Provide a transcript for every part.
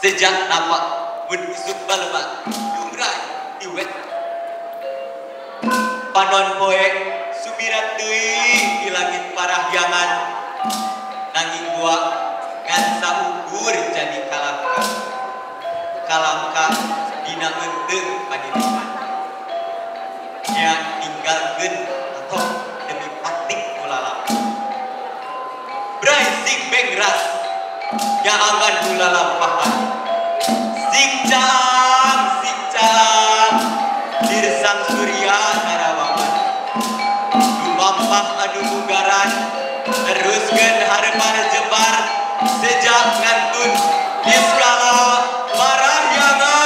Sejak napak mun isuk balebat lumrah diwet panon poe sumirat deui di langit parahyangan nanging gua ngan saukur jadi kalangka kalangka dina eunteung paniliman nya ninggalkeun atau demi patik nu bray sing bengras nya anggan hula lampahan. Sing cang dirsang surya karawangan lumampah anu bugaran teruskeun harepan jebar sejak ngantun di skala parahyangan.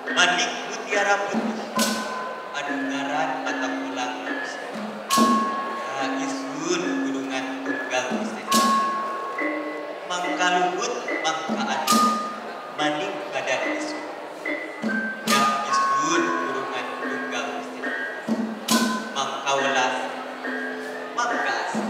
Manik mutiara putih anu ngaran mata pulang ya isun gunungan tunggal wisesa mangkaluhut mangka anu maning badan isun ya isun gunungan tunggal wisesa mangkawelas mangka asih.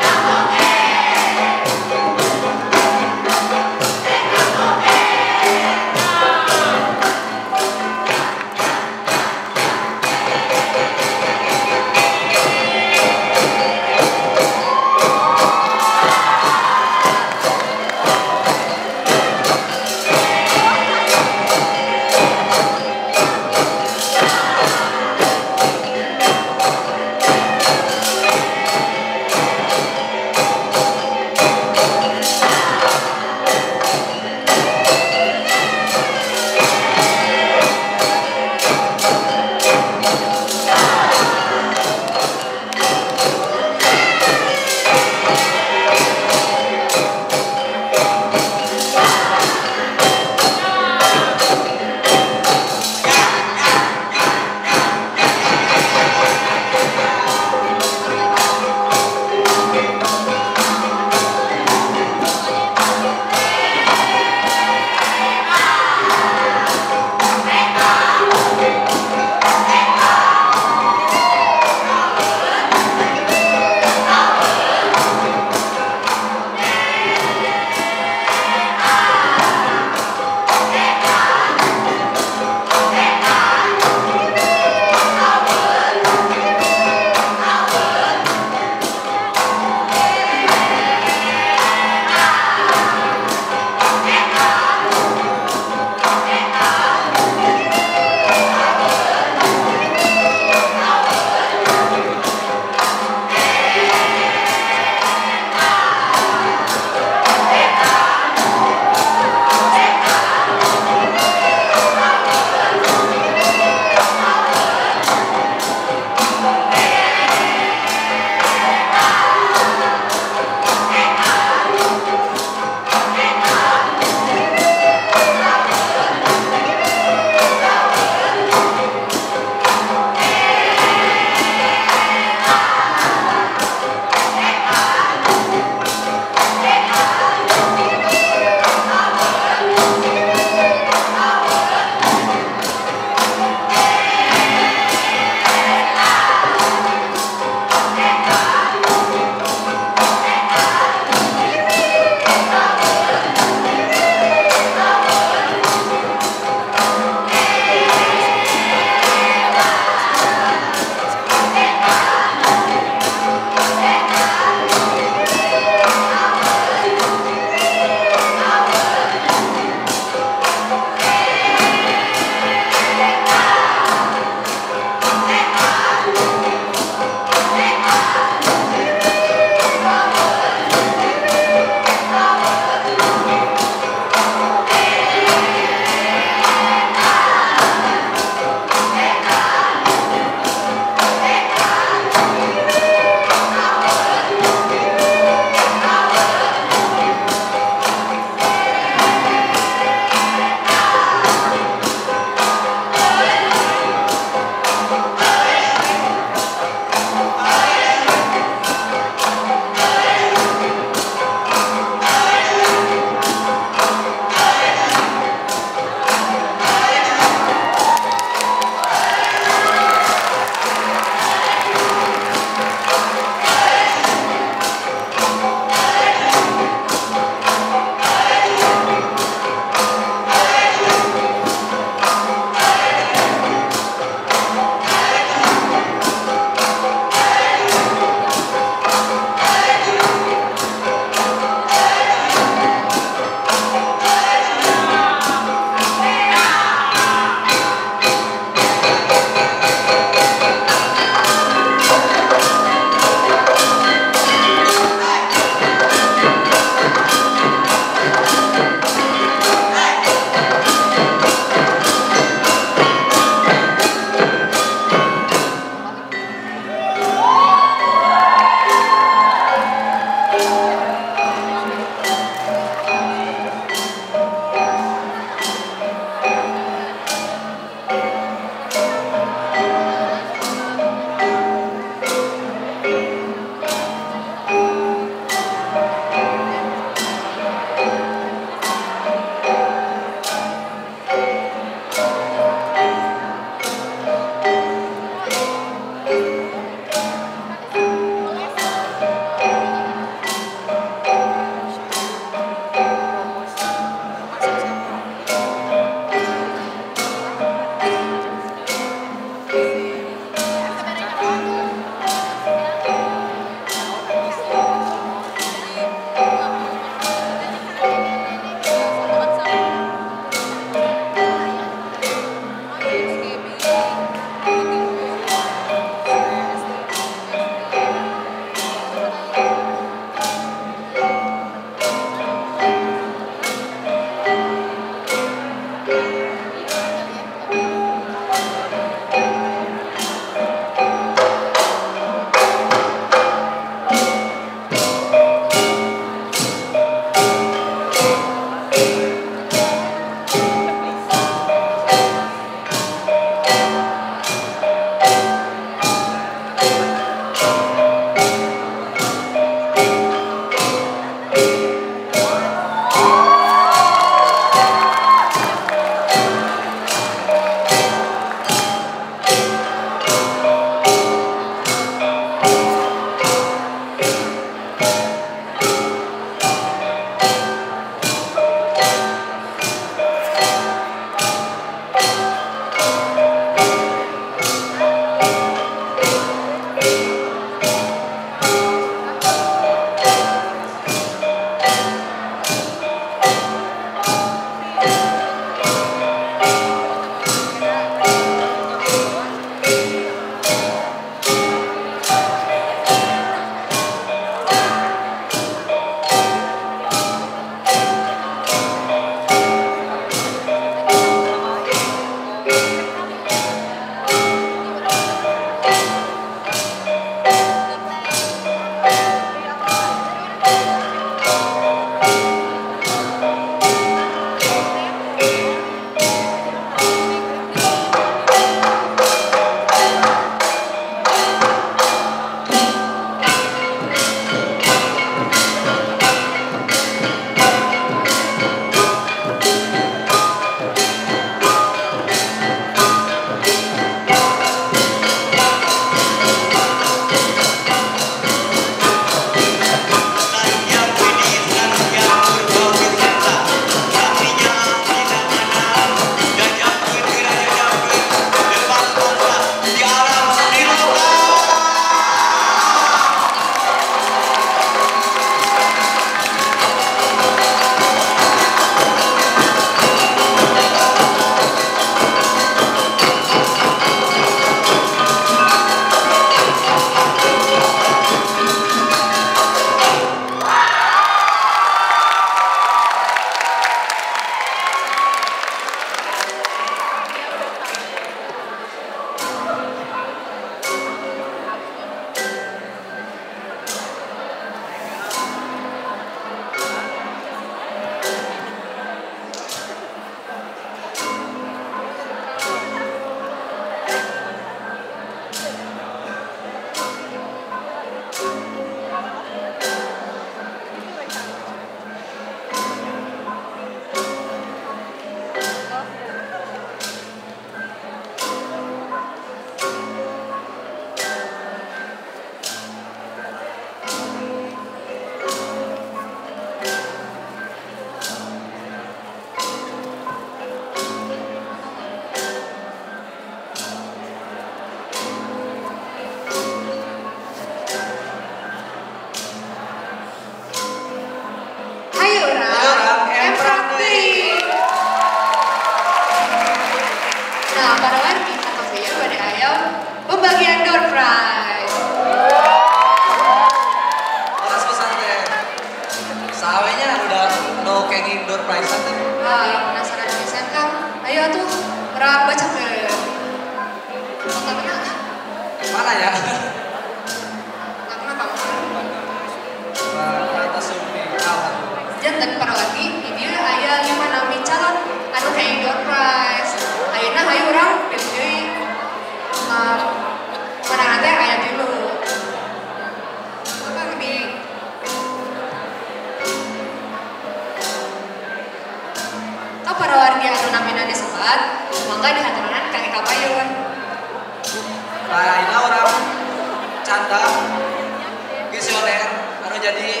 jadi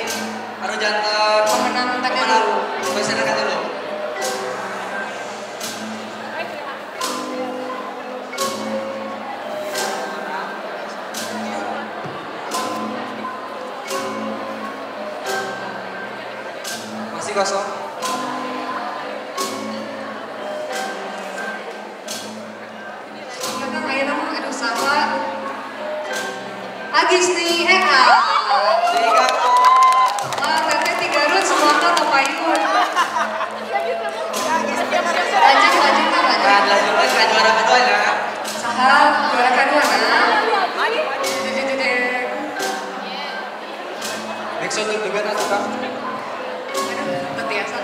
anu janten pemenang katilu. Pemenang katilu. Masih kosong. Kakak ayeuna mah aduh saha? Agis nih, enak. Wah, teteh tiga Garut semua kan payun. Lanjut, lanjut, lanjut. Nah, lanjut ke juara kedua ya. Saha juara kedua nah. Backsound deg-degan atuh Kang. Aduh, tetiasa.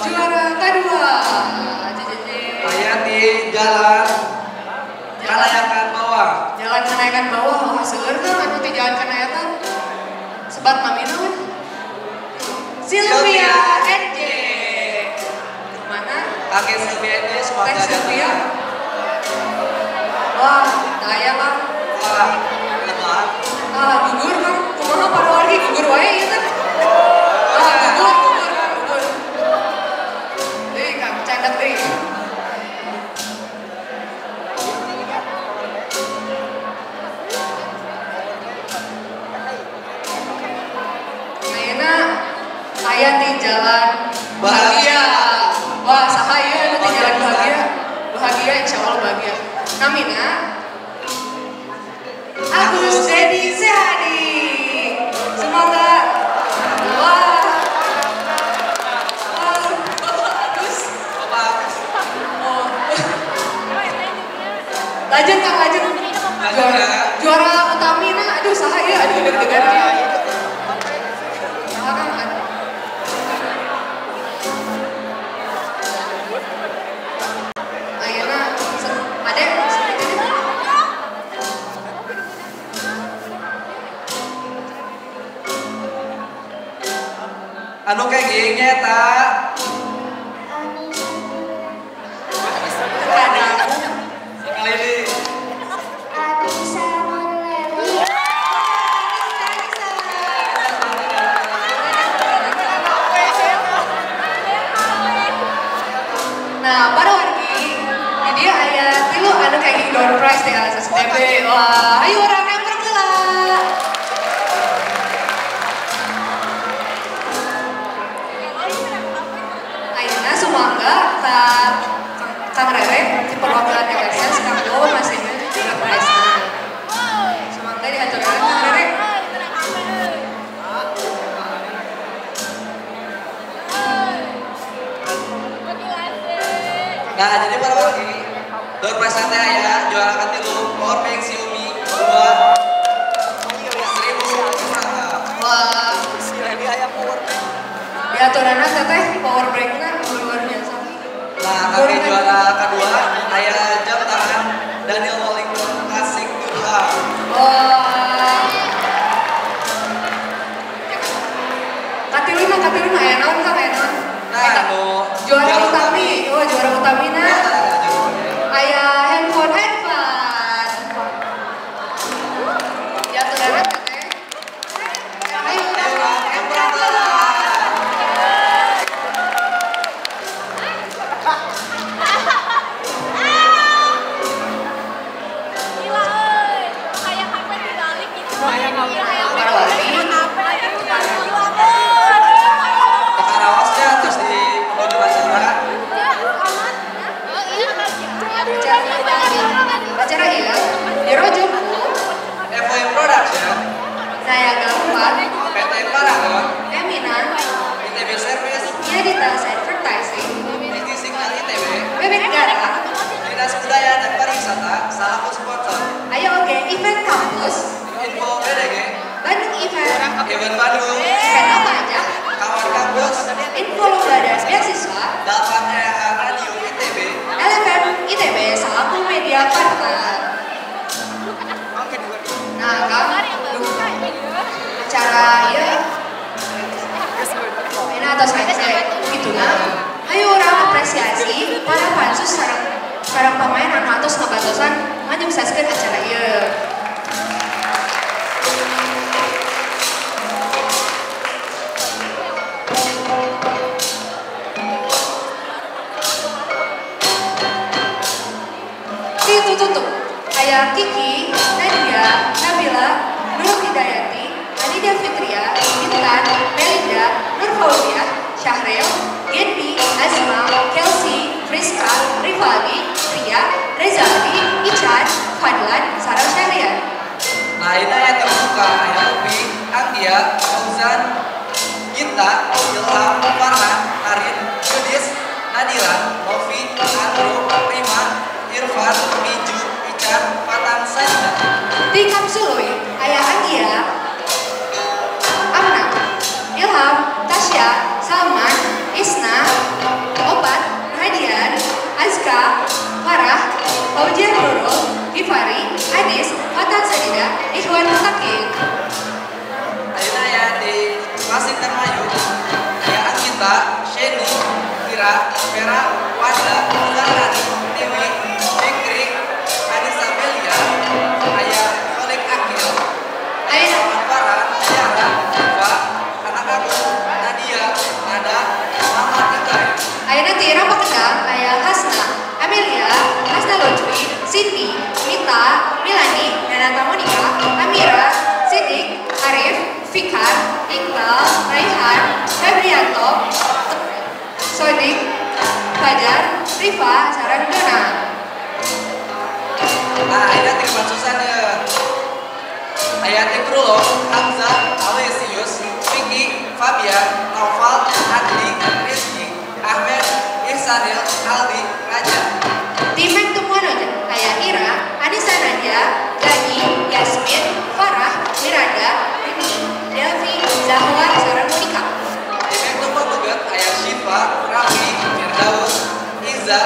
Juara kedua. Aya di jalan Kanayakan bawah. Jalan Kanayakan bawah, wah seueur kan anu ti jalan Kanayakan. Sebat namina we. Sylvia NJ. Mana? Kakek Sylvia NJ semoga Teh Sylvia. Wah, taya Kang. Wah, lebar. Ah, gugur Kang. Kumaha para wargi gugur wae ieu teh. Ah, gugur, gugur Kang, gugur. Deui Kang, candak deui. Ayeuna aya di jalan bahagia. Wah, saha ieu anu di jalan bahagia? Bahagia insyaallah bahagia. Namina Agus Dedi Sehadi. Semoga wah. Wah, Bapak Agus. Bapak Agus. Oh. Lanjut Kang, lanjut. Juara, juara utamina. Aduh, saha ieu? Aduh, deg-degan ieu. Saha Kang? Ayeuna ada seperti itu. Anu kayak gini ta. Sekali ini. Anissa Morleli. Nah, para wargi, di dia aya tilu anu kayak door prize di LSSTB. Wah, ayo orang yang bergerak. Ayeuna sumangga ka Kang Rere di perwakilan LSS kanggo masihna door prize-na. Sumangga diaturkeun Kang Rere. Nah, jadi para wargi, door prize teh aya juara katilu power bank Xiaomi 2 1000. Wah, diaturanna teteh power bank-na luar biasa. Nah, kami juara kedua aya jam tangan Daniel Wellington Classic 2. Wah. Katiluna, katiluna aya naon Kang, aya naon? Nah, anu juara utami, oh juara utamina aya handphone Advan. Diaturanna teteh. Ayo urang bergerak. Para wargi, Karaosnya terus di menuju acara. Acara ieu dirojok ku FOM Production, saya Gampar, PT Paragon, Emina, ITB Service, Yaditas Advertising, SD Signal ITB, Bebek Garang, Dinas Budaya dan Pariwisata, selaku sponsor, Ayo Oke Event Kampus, Info BDG, Bandung Event, Event Bandung, Event apa aja, Kawan Kampus, Info Lomba dan Beasiswa, 8 EH Radio ITB, LFM ITB selaku media partner. Nah, Kang, acara ya ini atau saya gitu nah. Ayo orang apresiasi para pansus sareng Sareng pamain anu atos ngabantosan nganyukseskeun acara ieu. Tutup aya Kiki, Nadia, Nabila, Nur Hidayati, Anida Fitria, Intan, Melinda, Nur Fauziah, Syahril, Genbi, Azma, Kelsey, Friska, Rivaldi, Ria, Rezaldi, Ican, Fadlan, sareng Syahrian. Nah, ini aya terbuka, aya Upi, Anggia, Fauzan, Gita, Ilham, Farhan, Arin, Yudis, Nadira, Novi, Andro, Prima, Irfan, Miju, Ican, Fatan, Sajda. Di Kapsului, aya Anggia, Amna, Ilham, Tasya, Salman, Isna, Obat, Radian, Azka, Farah, Faujian Nurul, Gifari, Adis, Fatan Sadida, Ikhwan Mutakin. Ayeuna aya di Klasik Termayu, aya Anggita, Sheni, Kira, Vera, Wanda, Zahrani, Dewi, Fikri, Anissa Belia, aya Kholik Akil, aya Salman Farhan, Tiara, Diva, Anak Agung, Nadia, Nada, Muhammad Ikai. Ayeuna ti Irama Kendang, aya Hasna, Amelia, Hasna Lutfi, Cindy, Mita, Milani, Nanata Monica, Amira, Sidik, Arif, Fikar, Iqbal, Raihan, Febrianto, Sodik, Fajar, Rifa, sareng Dona. Nah, ayeuna ti Pansusan ya. Aya ti Krulong, Hamzah, Aloysius, Vicky, Fabian, Naufal, Adli, Rizky, Ahmed, Ihsanil, Aldi, Raja. Di Mek Tumuan aya Ira, Anissa Nadia, Gani, Yasmin, Farah, Miranda, Rini, Delvi, Zahwa, sareng Monica. Di Mek Tumuan Beget aya Syifa, Raffi, Firdaus, Iza.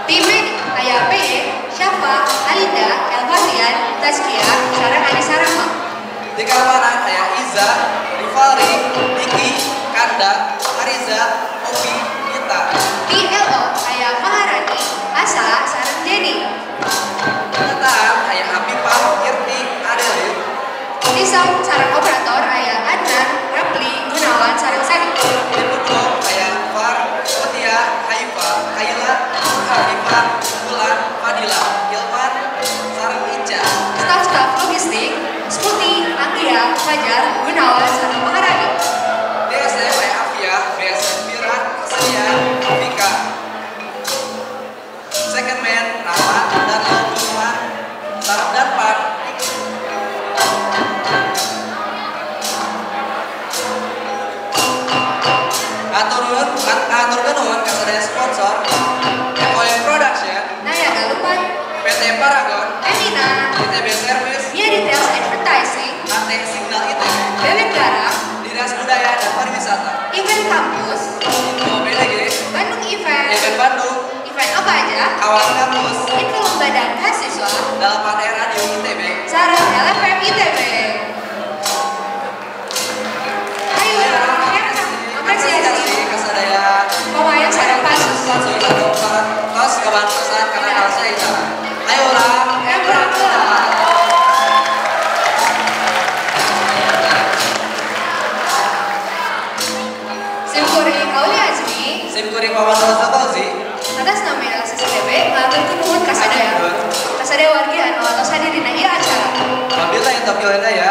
Di Mek aya PY, Syafa, Alinda, Elfahrian, Tazkia, sareng Anissa Rahma. Di keamanan aya Iza, Rivalri, Diki, Kanda, Ariza, Opi, Gita. Di LO aya Maharani, Asa, sareng Jenny. Penataan aya Habibah, Irti, Adelin. Di sound sareng operator aya Adnan, Rapli, Gunawan, sareng Sani. Di Putlong aya Far, Mutia, Haifa, Kaila, Hafifah, Bulan, Fadila, Hilman, sareng Ica. Staf-staf logistik, Sputi, Anggia, Fajar, Gunawan, sareng Maharani. DSM aya Afia, BSM Mira, Setia, Vika. Second Man, Rama, Daniel Guzman, sareng Danpan. Atur nuhun ka sadaya sponsor, FOM Production, Naya Galupan, PT Paragon, Emina, ITB Service, Mia Details Advertising, AT Signal ITB, Bebek Garam, Dinas Budaya dan Pariwisata, Event Kampus, Info BDG, Bandung Event, Event Bandung, Event apa aja, Kawan Kampus, Info Lomba dan Mahasiswa, 8 R Radio ITB, sareng LFM ITB. Ayo, apresiasi ka sadaya pemain sareng pansus. Sponsor anu tos kabantosan kana harsa eta. Ayo urang Embrang heula. Sim kuring Aulia Azmi, Sim kuring Wawan Roza Fauzi, atas nama LSSTB ngaturkeun nuhun ka sadaya. Ka sadaya wargi anu atos hadir dina ieu acara. Wabillahi taufiq wal hidayah.